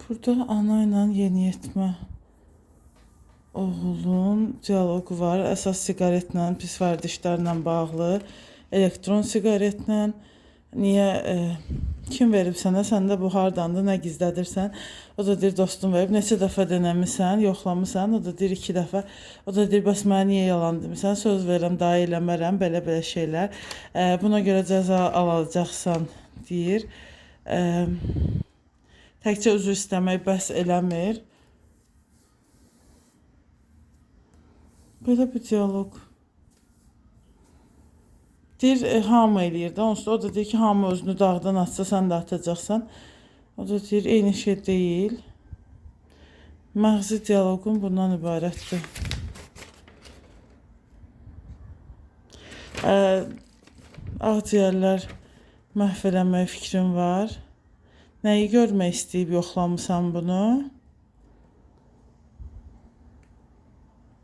Burada ana ilə yeniyetmə oğlun dialoqu var. Əsas siqaretlə, pis vərdişlərlə bağlı, elektron siqaretlə. Niyə, kim verib sənə, səndə bu hardandır, nə gizlədirsən? O da deyir, dostum verib. Neçə dəfə denəmisən, yoxlamısan? O da deyir, 2 dəfə. O da deyir, bəs mənə niyə yalan demisən? Söz verirəm, daha eləmərəm, belə-belə şeylər. Buna görə cəza alacaqsan, deyir. Təkcə üzr istəmək bəs eləmir. Belə bir dialoq. Deyir, hamı eləyir də. Onsuz da o da deyir ki, hamı özünü dağdan atsa, sən də atacaqsan. O da deyir, eyni şey deyil. Məğzi dialoqum bundan ibarətdir. Ağciyərlər məhv eləmək fikrim var. Nəyi görmək istəyib yoxlamısan bunu?